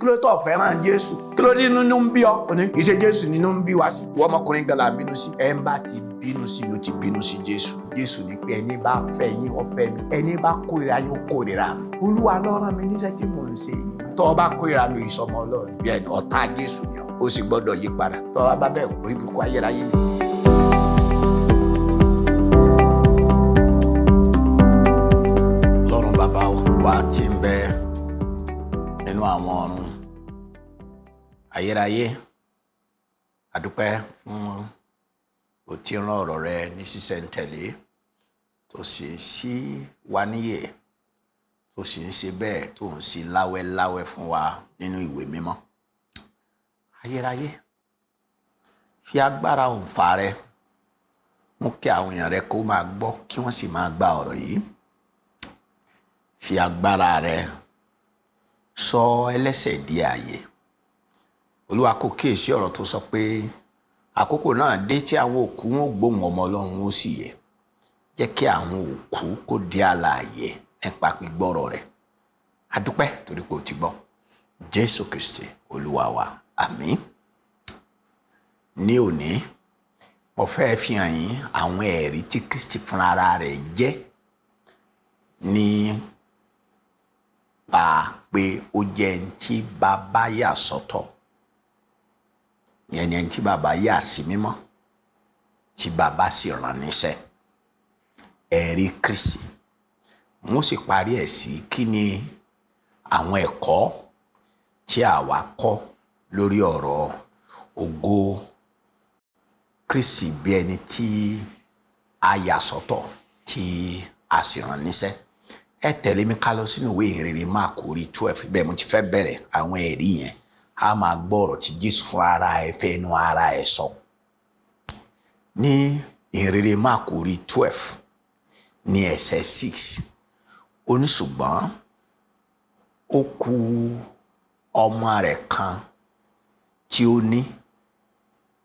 Kí ló tó fẹ́ràn Jésù? Kí ló dé nínú ń bí ọ? Òní kì í ṣe Jésù nínú ń bí wa sí. Ìwọ ọmọkùnrin gan la ń bínú sí. Ẹ ń bá ti bínú sí yóò ti bínú sí Jésù. Jésù ní pé ẹni bá fẹ́ yín ó fẹ́ mi, ẹni bá kórìíra yín ó kórìíra mi. Olúwa ló rán mi níṣẹ́ tí mò ń ṣe yìí. Tọ́ ọ bá kórìíra mi, ìsọmọ Ọlọ́run bí ẹni ọ̀tá Jésù ni ọ́, ó sì gbọ́dọ̀ yí padà. Tọ́ ọ bá bẹ́ẹ̀ kó ibùkún ayérayé ni. Ọlọ́run bàbá wa tí ń bẹ nínú àwọn ọ̀run ayérayé, àdúpẹ́ fún ó ti rán ọ̀rọ̀ rẹ ní sísẹ̀ntẹ̀lé tó sì ń ṣí wa níyè, tó sì ń ṣe bẹ́ẹ̀, tó ń ṣí láwẹ́láwẹ́ fún wa nínú ìwé mímọ́. Ayérayé, fi agbára òǹfà rẹ mú kí àwọn èèyàn rẹ kó máa gbọ́, kí wọ́n sì máa gba ọ̀rọ̀ yìí. Fi agbára rẹ sọ ẹlẹ́ṣẹ̀ di ààyè. Olúwa, kò kíyèsí ọ̀rọ̀ tó sọ pé àkókò náà dé tí àwọn òkú wọn ò gbóhùn ọmọ Ọlọ́run ó sì yè. Jẹ́ kí àwọn òkú kó di alààyè nípa gbígbọ́rọ̀ rẹ̀. A dúpẹ́ torí pé o ti gbọ́. Jésù Kristi Olúwa wa, àmín. Ní òní, mo fẹ́ fi hàn yín àwọn ẹ̀rí tí Kristi fúnra rẹ̀ jẹ́ nípa pé ó jẹ́ ẹni tí bàbá yà sọ́tọ̀. Ìyẹn ni ẹni tí bàbá yà sí mímọ́, tí bàbá sì rán níṣẹ́. Ẹ̀rí Kristi. Mo sì parí ẹ̀ sí kí ni àwọn ẹ̀kọ́ tí àwa kọ́ lórí ọ̀rọ̀ ògo Kristi bí ẹni tí a yà sọ́tọ̀ tí a sì rán níṣẹ́. Ẹ tẹ̀lé mi ká lọ sínú ìwé ìhìnrere Máàkù orí 12. Bẹ́ẹ̀ mo ti fẹ́ bẹ̀rẹ̀ àwọn ẹ̀rí yẹn. A máa gbọ́ ọ̀rọ̀ tí Jésù fún ara ẹ̀ fẹ́ inú ara ẹ̀ sọ. Ní ìhìnrere Máàkù orí 12 ní ẹsẹ̀ 6, ó ní ṣùgbọ́n ó kù ọmọ rẹ̀ kan tí ó ní,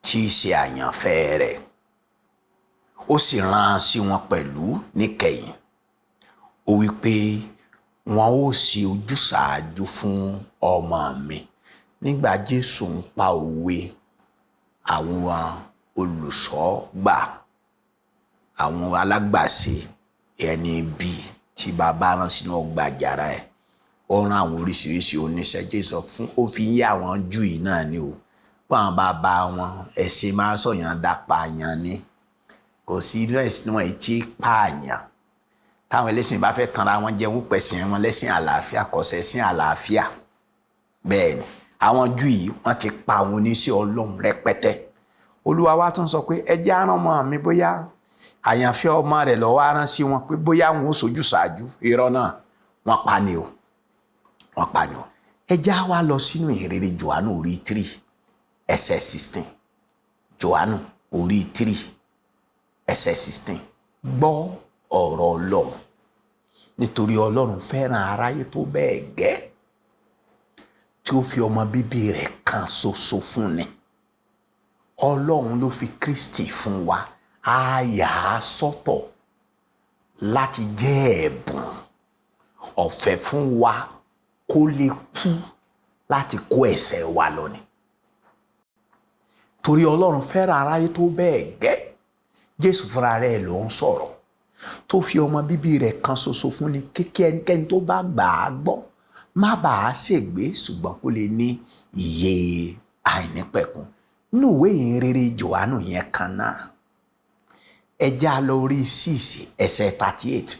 tí í ṣe àyànfẹ́ rẹ̀. Ó sì rán an sí wọn pẹ̀lú níkẹyìn. Ó wí pé wọn ó ṣe ojúsàájú fún ọmọ mi. Nígbà Jésù ń pa òwe àwọn olùṣọ́gbà, àwọn alágbàṣe ẹni bí tí bàbá rán sínú ọgbà àjàrà ẹ̀, ó rán àwọn oríṣiríṣi oníṣẹ́. Jésù fún ó fi yé àwọn Júù yìí náà ni o. Fún àwọn bàbá wọn, ẹ̀sìn máa sọ̀yàn dapààyàn ni. Kò sí inú ẹ̀sìn wọn èyí tí pààyàn. Táwọn ẹlẹ́sìn bá fẹ́ tanra wọn jẹ́ wọ́n pẹ̀sìn wọn lẹ́sìn àlàáfíà, kò sẹ́sìn àlàáfíà. Bẹ́ẹ̀ ni àwọn Júù yìí wọ́n ti pa àwọn oníṣẹ́ Ọlọ́run rẹpẹtẹ. Olúwa wa tún sọ pé ẹ jẹ́ á rán ọmọ mi, bóyá àyànfẹ́ ọmọ rẹ̀ lọ́wọ́ á rán sí wọn pé bóyá wọn ó sojú ṣáájú. Irọ́ náà, wọ́n pa ni o. Wọ́n pa ni o. Ẹ jẹ́ á wá lọ sínú ìhìnrere Jòhánù orí 3 ẹsẹ̀ 16. Jòhánù orí 3 ẹsẹ̀ 16. Gbọ́ ọ̀rọ̀ Ọlọ́run. Nítorí Ọlọ́run fẹ́ràn aráyé tó bẹ́ẹ̀ gẹ́, tí ó fi ọmọ bíbí rẹ̀ kan ṣoṣo fún ni. Ọlọ́run ló fi Kristi fún wa. A yà á sọ́tọ̀ láti jẹ́ ẹ̀bùn ọ̀fẹ́ fún wa kó lè kú láti kó ẹ̀ṣẹ̀ wa lọ ni. Torí Ọlọ́run fẹ́ràn aráyé tó bẹ́ẹ̀ gẹ́. Jésù fúnra rẹ̀ ló ń sọ̀rọ̀, tó fi ọmọ bíbí rẹ̀ kan ṣoṣo fún ni, kíkẹ́ ẹnikẹ́ni tó bá gbà á gbọ́ má bàa ṣègbé, ṣùgbọ́n kó lè ní ìyè àìnípẹ̀kun. Nínú ìwé ìhìnrere Jòhánù yẹn kan náà, ẹ já lọ orí 6 ẹsẹ̀ 38.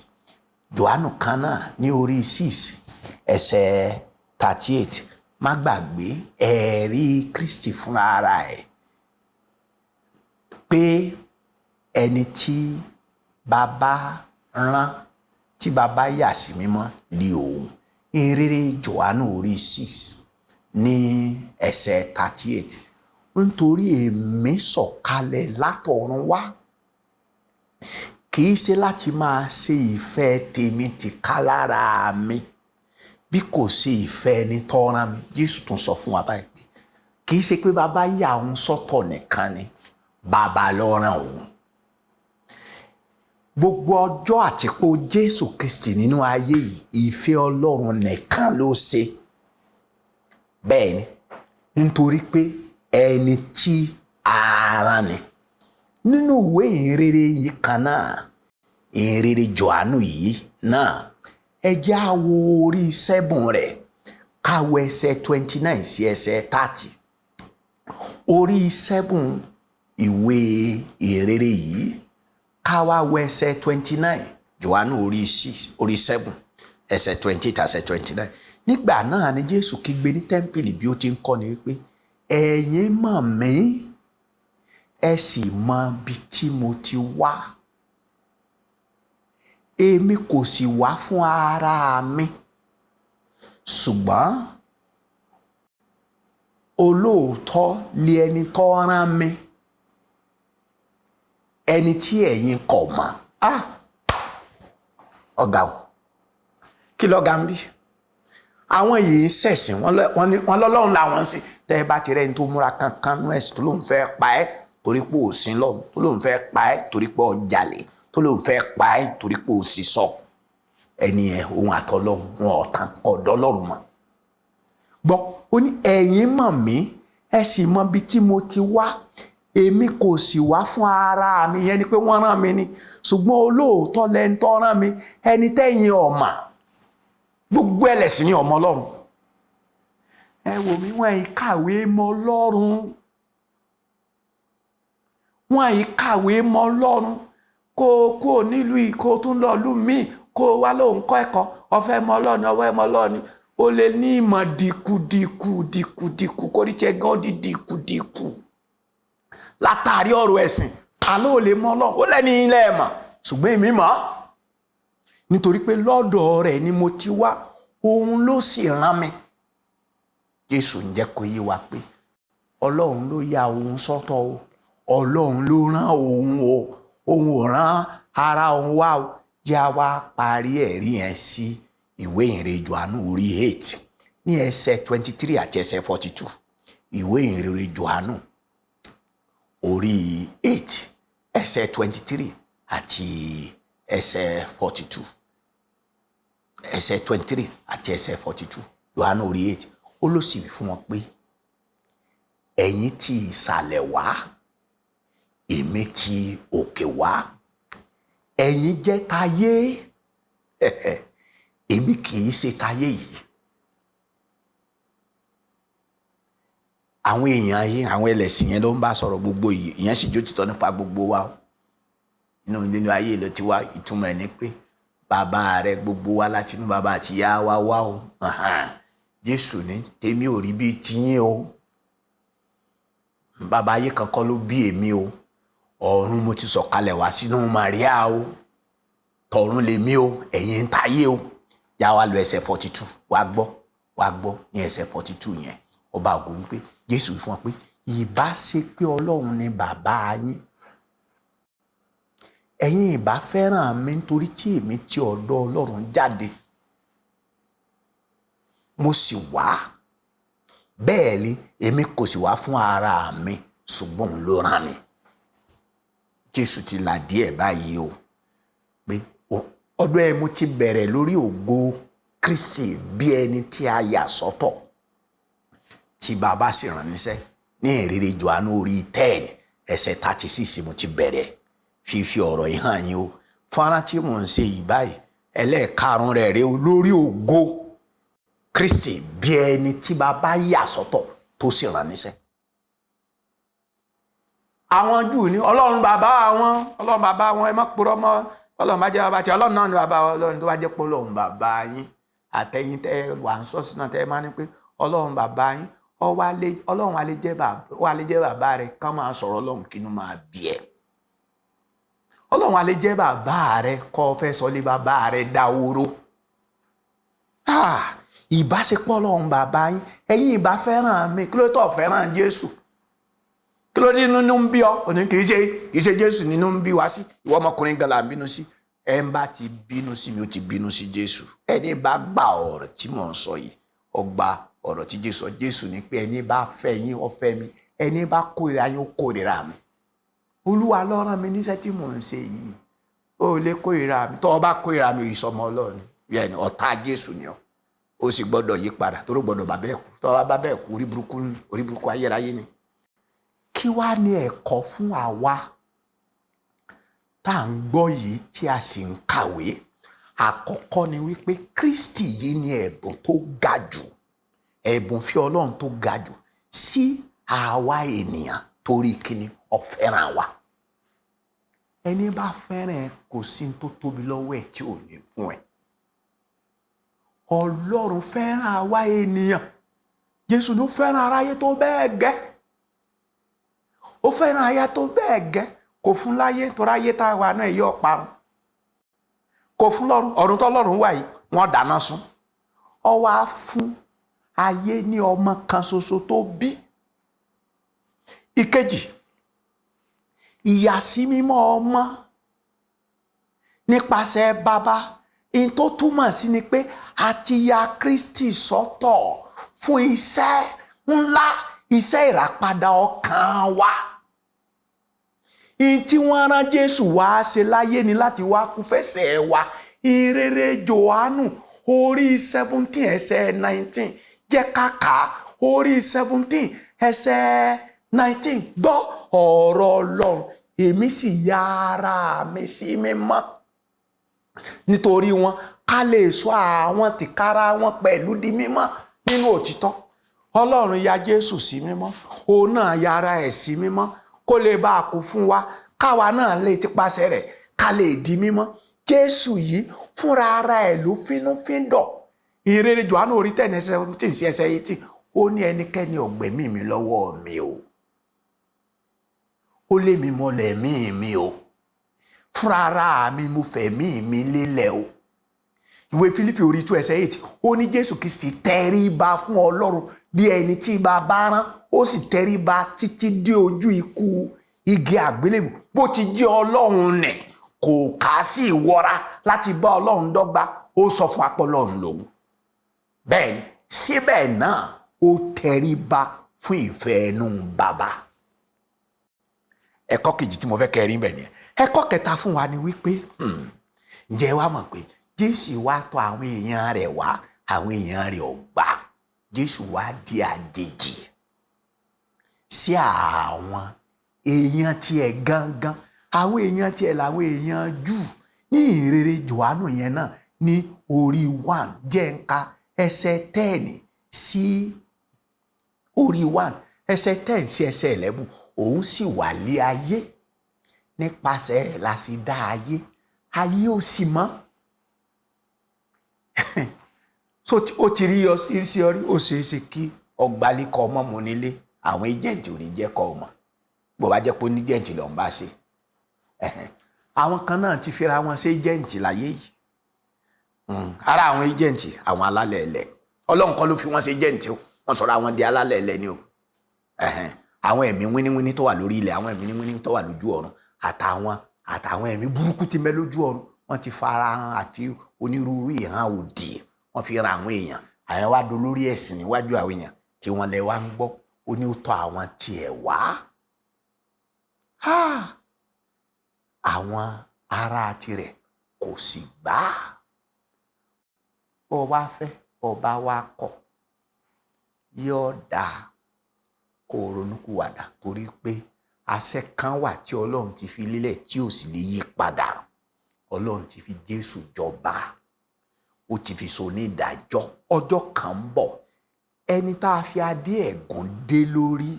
Jòhánù kan náà ní orí 6 ẹsẹ̀ 38. Má gbàgbé ẹ̀rí Kristi fúnra ara ẹ̀ pé ẹni tí bàbá rán, tí bàbá yà sí mímọ́ ni òun. Ìhìnrere Jòhánù orí 6 ní ẹsẹ̀ 38. Nítorí èmi sọ̀kalẹ̀ látọ̀run wá, kì í ṣe láti máa ṣe ìfẹ́ tèmi tìkálára mi, bí kò ṣe ìfẹ́ ẹni tó rán mi. Jésù tún sọ fún wa báyìí pé kì í ṣe pé bàbá yà òun sọ́tọ̀ nìkan ni, bàbá ló rán òun. Gbogbo ọjọ́ àtìpó Jésù Kristi nínú ayé yìí, ìfẹ́ Ọlọ́run nìkan ló ṣe. Bẹ́ẹ̀ ni, nítorí pé ẹni tí ara ni. Nínú ìwé ìhìnrere yìí kan náà, ìhìnrere Jòhánù yìí náà, ẹ jẹ́ á wo orí 7 rẹ̀, ká wo ẹsẹ̀ 29 sí ẹsẹ̀ 30. Orí 7 ìwé ìhìnrere yìí, ká wá wo ẹsẹ̀ 29, Jòhánù orí 6, orí 7, ẹsẹ̀ 28 ẹsẹ̀ 29. Nígbà náà ni Jésù kígbe ní tẹ́ḿpìlì bí ó ti ń kọ́ni wípé, ẹ̀yin mọ̀ mí, ẹ sì mọ ibi tí mo ti wá. Èmi kò sì wá fún ara mi, ṣùgbọ́n olóòótọ́ lé ẹni tó rán mi, ẹni tí ẹ̀yin kò mọ̀. Ọ̀gá o, kí lọ́gà ń bí? Àwọn yìí ń ṣẹ̀sìn, wọ́n lọ́lọ́run làwọn ń sìn. Tẹ́ ẹ bá ti rẹ́ni tó múra kankan nú ẹ̀sìn tó lóun fẹ́ pa ẹ́ torí pé ò sin lọ́run, tó lóun fẹ́ pa ẹ́ torí pé ó jalè, tó lóun fẹ́ pa ẹ́ torí pé ò sì sọ, ẹni yẹn òun àtọlọ́run wọn ọ̀tàn ọ̀dọ́ lọ́run mọ̀. Gbọ́, ó ní ẹ̀yin mọ̀ mí, ẹ sì mọ ibi tí mo ti wá. Èmi kò sì wá fún ara mi, yẹn ni pé wọ́n rán mi ni, ṣùgbọ́n olóòótọ́ lẹni tó rán mi, ẹni tẹ́yin ò mọ̀. Gbogbo ẹlẹ́sìn ní ọmọ Ọlọ́run. Ẹ wò mí, wọ́n yìí kàwé mọ́ Ọlọ́run. Wọ́n yìí kàwé mọ́ Ọlọ́run. Kó o kúrò nílùú yìí, kó o tún lọ ìlú míì, kó o wá lóun kọ́ ẹ̀kọ́, ọ̀fẹ́ mọ́ Ọlọ́run, ọwọ́ ẹ̀ mọ́ Ọlọ́run. O lè ní ìmọ̀ dìkudìkudìkudìkù, kó ní tiẹ̀ gan di dìkudìkù. Látàrí ọ̀rọ̀ ẹ̀sìn, àlọ́ ò lè mọ́ Ọlọ́run, ó lẹ́ni ilẹ̀ ẹ̀ mọ̀, ṣùgbọ́n èmi mọ̀. Nítorí pé lọ́dọ̀ rẹ̀ ni mo ti wá, òun ló sì rán mi. Jésù ń jẹ́ kó yé wa pé Ọlọ́run ló ya òun sọ́tọ̀ o, Ọlọ́run ló rán òun o, òun ò rán ara òun wá o. Yá wa parí ẹ̀rí yẹn sí ìwé ìhìnrere Jòhánù orí 8 ní ẹsẹ̀ 23 àti ẹsẹ̀ 42. Ìwé ìhìnrere Jòhánù orí 8 ẹsẹ̀ 23 àti ẹsẹ̀ 42. Ẹsẹ̀ 23 àti ẹsẹ̀ 42. Jòhánù orí 8. Ó ló sì wí fún wọn pé ẹ̀yin ti ìsàlẹ̀ wá, èmi ti òkè wá. Ẹ̀yin jẹ́ tayé, èmi kì í ṣe tayé yìí. Àwọn èèyàn yìí, àwọn ẹlẹ́sìn yẹn ló ń bá sọ̀rọ̀ gbogbo yìí, ìyẹn sì jó títọ́ nípa gbogbo wa. Nínú ayé ló ti wá, ìtumọ̀ ẹ̀ ni pé bàbá rẹ gbogbo wa láti inú bàbá àti ìyá wa wá o. Jésù ní tèmi ò rí bíi tiyín o. Bàbá ayé kan kọ́ ló bí èmi o. Ọ̀run mo ti sọ̀kalẹ̀ wá sínú Màríà o. Tọ̀run lèmi o, ẹ̀yin ń tayé o. Yá wa lọ ẹsẹ̀ 42, wá gbọ́ ní ẹsẹ̀ 42 yẹn. Ọba ògo wípé Jésù fún wa pé ìbá ṣe pé Ọlọ́run ni bàbá yín, ẹ̀yin ìbá fẹ́ràn mi nítorí tí èmi ti ọ̀dọ̀ Ọlọ́run jáde, mo sì wá. Bẹ́ẹ̀ ni èmi kò sì wá fún ara mi, ṣùgbọ́n òun ló rán mi. Jésù ti là díẹ̀ báyìí o, pé ọ̀dọ̀ ẹ̀ mo ti bẹ̀rẹ̀ lórí ògo Kristi bí ẹni tí a yà sọ́tọ̀, tí bàbá sì rán níṣẹ́. Ní ìrere Jòhánù orí 10 ẹsẹ̀ 36 mo ti bẹ̀rẹ̀ fífi ọ̀rọ̀ yìí hàn yín o. Fọ́nrán tí mò ń ṣe yìí báyìí, ẹlẹ́ẹ̀karùn-ún rẹ̀ rèé o, lórí ògo Kristi bí ẹni tí bàbá yà sọ́tọ̀ tó sì rán níṣẹ́. Àwọn Júù ní Ọlọ́run bàbá wọn, Ọlọ́run bàbá wọn, ẹ má purọ́ mọ́ Ọlọ́run bá jẹ́ bàbá tí Ọlọ́run náà ni bàbá Ọlọ́run. Tó bá jẹ́ pé Ọlọ́run bàbá yín, àtẹ̀yìn tẹ́ wà ń sọ́ọ̀sì náà tẹ́ ẹ máa ní pé Ọlọ́run bàbá yín, Ọlọ́run á lè jẹ́ bàbá rẹ̀, kán máa sọ̀rọ̀ Ọlọ́run kínú máa bí ẹ. Ọlọ́run á lè jẹ́ bàbá rẹ̀, kọ́ fẹ́ sọ lé bàbá rẹ̀ dáwóró. Ìbáṣepọ̀ Ọlọ́run bàbá yín, ẹ̀yin ìbá fẹ́ràn mi, kí ló tó fẹ́ràn Jésù? Kí ló dé nínú ń bí ọ? Òní kì í ṣe Jésù nínú ń bí wá sí. Ìwọ ọmọkùnrin gan la ń bínú sí. Ẹ ń bá ti bínú sí mi, ó ti bínú sí Jésù. Ẹni bá gba ọ̀rọ̀ tí mò ń sọ yìí, ó gba ọ̀rọ̀ tí Jésù sọ. Jésù ní pé ẹni bá fẹ́ yín, ó fẹ́ mi. Ẹni bá kórìíra yín, ó kórìíra mi. Olúwa ló rán mi níṣẹ́ tí mò ń ṣe yìí. Ó lè kórìíra mi. Tó o bá kórìíra mi, ìsọmọ Ọlọ́run. Bẹ́ẹ̀ ni, ọ̀tá Jésù ni ọ́. Ó sì gbọ́dọ̀ yí padà, torí ó gbọ́dọ̀ bá bẹ́ẹ̀ kú. Tó bá bẹ́ẹ̀ kú, orí burúkú, orí burúkú ayérayé ni. Kí wá ní ẹ̀kọ́ fún àwa tá à ń gbọ́ yìí tí a sì ń kàwé? Àkọ́kọ́ ni wípé Kristi yìí ni ẹ̀bùn tó ga jù, ẹ̀bùn fi Ọlọ́run tó ga jù sí àwa ènìyàn, torí kíni? Ó fẹ́ràn wa. Ẹni bá fẹ́ràn ẹ, kò sí tó tóbi lọ́wọ́ ẹ̀ tí ò ní fún ẹ. Ọlọ́run fẹ́ràn àwa ènìyàn. Jésù ló fẹ́ràn aráyé tó bẹ́ẹ̀ gẹ́. Ó fẹ́ràn aya tó bẹ́ẹ̀ gẹ́. Kò fún láyé, torí ayé tá a wà náà yóò parun. Kò fún lọ́run, ọ̀run tọ́lọ́run wà yìí, wọ́n dáná sun. Ó wá fún ayé ní ọmọ kan ṣoṣo tó bí. Ìkejì, ìyàsímímọ́ ọmọ nípasẹ̀ bàbá. In tó túmọ̀ sí ni pé a ti ya Kristi sọ́tọ̀ fún iṣẹ́ ńlá, iṣẹ́ ìràpadà ọkàn wa. In tí wọ́n rán Jésù wá ṣe láyé ni láti wá kú fẹ́ṣẹ̀ wa. Ìrere Jòhánù orí 17 ẹsẹ̀ 19, jẹ́ ká kà á. Orí 17 ẹsẹ̀ 19, gbọ́ ọ̀rọ̀ Ọlọ́run. Èmi sì ya ara mi sí mímọ́ nítorí wọn, ká lè sọ àwọn tìkára wọn pẹ̀lú di mímọ́ nínú òtítọ́. Ọlọ́run ya Jésù sí mímọ́, òun náà ya ara ẹ̀ sí mímọ́ kó lè bá a kú fún wa, káwa náà lè tipasẹ̀ rẹ̀ ká lè di mímọ́. Jésù yìí fúnra ara ẹ̀ ló fínúfíndọ̀. Ìrere Jòhánù orí 10 ẹsẹ̀ 17 sí ẹsẹ̀ 18, ó ní ẹnikẹ́ni ò gbẹ̀mí mi lọ́wọ́ mi o, ó lé mi mọ́lẹ̀ mí mi o, fúnra ara mi mo fẹ̀mí mi lélẹ̀ o. Ìwé Fílípì orí 2 ẹsẹ̀ 8, ó ní Jésù Kristi tẹríba fún Ọlọ́run bí ẹni tí bàbá rán, ó sì tẹríba títí dé ojú ikú igi àgbélébù. Bó ti jẹ́ Ọlọ́run nì, kò kà sí ìwọra láti bá Ọlọ́run dọ́gba, ó sọ fún apọ́lọ́run lòun. Bẹ́ẹ̀ ni, síbẹ̀ náà ó tẹríba fún ìfẹ́ ẹnu bàbá. Ẹ̀kọ́ kejì tí mo fẹ́ kẹrin bẹ̀ nìyẹn. Ẹ̀kọ́ kẹta fún wa ni wípé, ǹjẹ́ wàá mọ̀ pé Jésù wá tọ̀ àwọn èèyàn rẹ̀ wá, àwọn èèyàn rẹ̀ ò gbà. Jésù wá di àjèjì sí àwọn èèyàn tiẹ̀ gangan. Àwọn èèyàn tiẹ̀ làwọn èèyàn Júù. Ní ìrere Jòhánù yẹn náà ní orí 1, jẹ́ ń ka ẹsẹ̀ 10 sí orí 1 ẹsẹ̀ 10 sí ẹsẹ̀ 11. Òun sì wà lé ayé, nípasẹ̀ rẹ̀ la sì dá ayé, ayé ò sì mọ́. So ó ti rí sí ọ rí, ó ṣeé ṣe kí ọgbàlíkọ ọmọ mu nílé, àwọn ẹjẹǹtì ò ní jẹ́ kọ́ ọmọ. Bó bá jẹ́ pé oníjẹǹtì ló ń bá ṣe. Àwọn kan náà ti fira wọn ṣe ẹjẹǹtì láyé yìí. Ara àwọn ẹjẹǹtì, àwọn alálẹ̀ ẹlẹ̀. Ọlọ́run kọ́ ló fi wọ́n ṣe ẹjẹǹtì o, wọ́n sọ̀rọ̀ àwọn di alálẹ̀ ẹlẹ̀ ni o. Àwọn ẹ̀mí wíníwíní tó wà lórí ilẹ̀, àwọn ẹ̀mí wíníwíní tó wà lójú ọ̀run, àtàwọn ẹ̀mí burúkú tí ń bẹ lójú ọ̀run, wọ́n ti fara hàn àti onírúurú ìran òdì wọ́n fi ran àwọn èèyàn. Àwọn wá dolórí ẹ̀sìn níwájú àwọn èèyàn tí wọ́n lẹ wá ń gbọ́. Ó ní ó tọ̀ àwọn tiẹ̀ wá. Àwọn ará tirẹ̀ kò sì gbà. Bó wá fẹ́, bó bá wá kọ̀, yóò dáa kó ronúkúwàdà, torí pé àṣẹ kan wà tí Ọlọ́run ti fi lélẹ̀ tí ò sì lè yí padà. Ọlọ́run ti fi Jésù jọba, ó ti fi so ní ìdájọ́. Ọjọ́ kan ń bọ̀, ẹni tá a fi adé ẹ̀gún dé lórí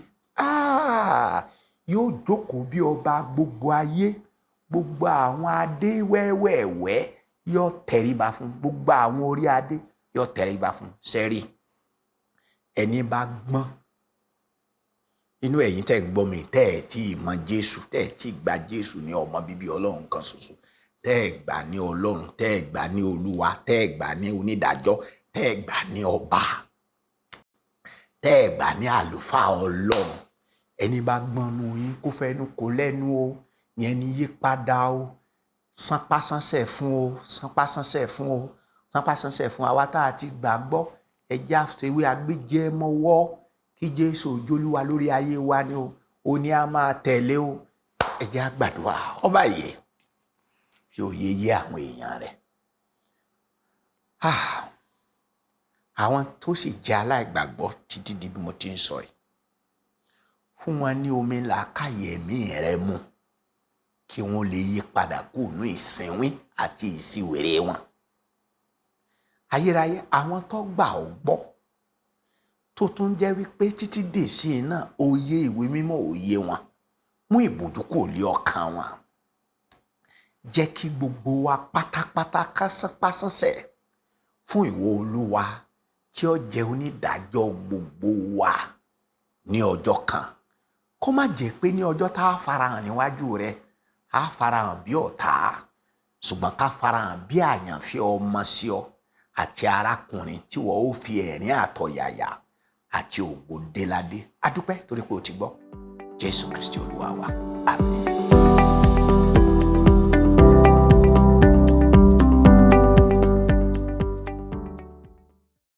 yóò jókòó bí ọba gbogbo ayé. Gbogbo àwọn adé wẹ́wẹ́wẹ́ yóò tẹríba fún, gbogbo àwọn orí adé yóò tẹríba fún. Sẹ́rí, ẹni bá gbọ́n inú ẹ̀yin tẹ́ ń gbọ́ mi, tẹ́ ẹ̀ tí ì mọ Jésù, tẹ́ ẹ̀ tí ì gba Jésù ní ọmọ bíbí Ọlọ́run kan ṣoṣo, tẹ́ ẹ̀ gbà ní Ọlọ́run, tẹ́ ẹ̀ gbà ní Olúwa, tẹ́ ẹ̀ gbà ní onídàájọ́, tẹ́ ẹ̀ gbà ní ọba, tẹ́ ẹ̀ gbà ní àlùfáà Ọlọ́run. Ẹni bá gbọ́n nu yín kó fẹ́nu kó lẹ́nu o, yẹn ni yí padà o, sanpásánsẹ̀ fún o, sanpásánsẹ̀ fún o, sanpásánsẹ̀ fún. Àwa tá a ti gbàgbọ́, ẹja ṣèwé agbẹ́jẹ́ mọ́wọ́ kí Jésù jólúwa lórí ayé wa ni o, ó ní a máa tẹ̀lé o. Ẹja gbàdúrà. Ọba yìí fi òye yé àwọn èèyàn rẹ̀. Àwọn tó sì jẹ́ aláìgbàgbọ́ títí di bí mo ti ń sọ yìí, fún wọn ní omi làákàyè ẹ̀mí rẹ mu kí wọ́n lè yí padà kúrò ní ìsìnwín àti ìṣìwèrè wọn. Ayérayé, àwọn tó gbà ọ́ gbọ́ tó tún jẹ́ wípé títí dè sí i náà òye ìwé mímọ́ òye wọn, mú ìbòjú kúrò lé ọkàn wọn. Jẹ́ kí gbogbo wa pátápátá kásánpásánṣẹ̀ fún ìwọ Olúwa tí ó jẹ́ onídàájọ́ gbogbo wa ní ọjọ́ kan. Kó má jẹ́ pé ní ọjọ́ tá a farahàn níwájú rẹ, a farahàn bí ọ̀tá, ṣùgbọ́n ká farahàn bí àyànfẹ́ ọmọ sí ọ àti arákùnrin tí wọ́n ó fi ẹ̀rín àtọ̀yàyà àti ògo déládé. A dúpẹ́ torí pé o ti gbọ́. Jésù Kristi Olúwa wa. Àmín.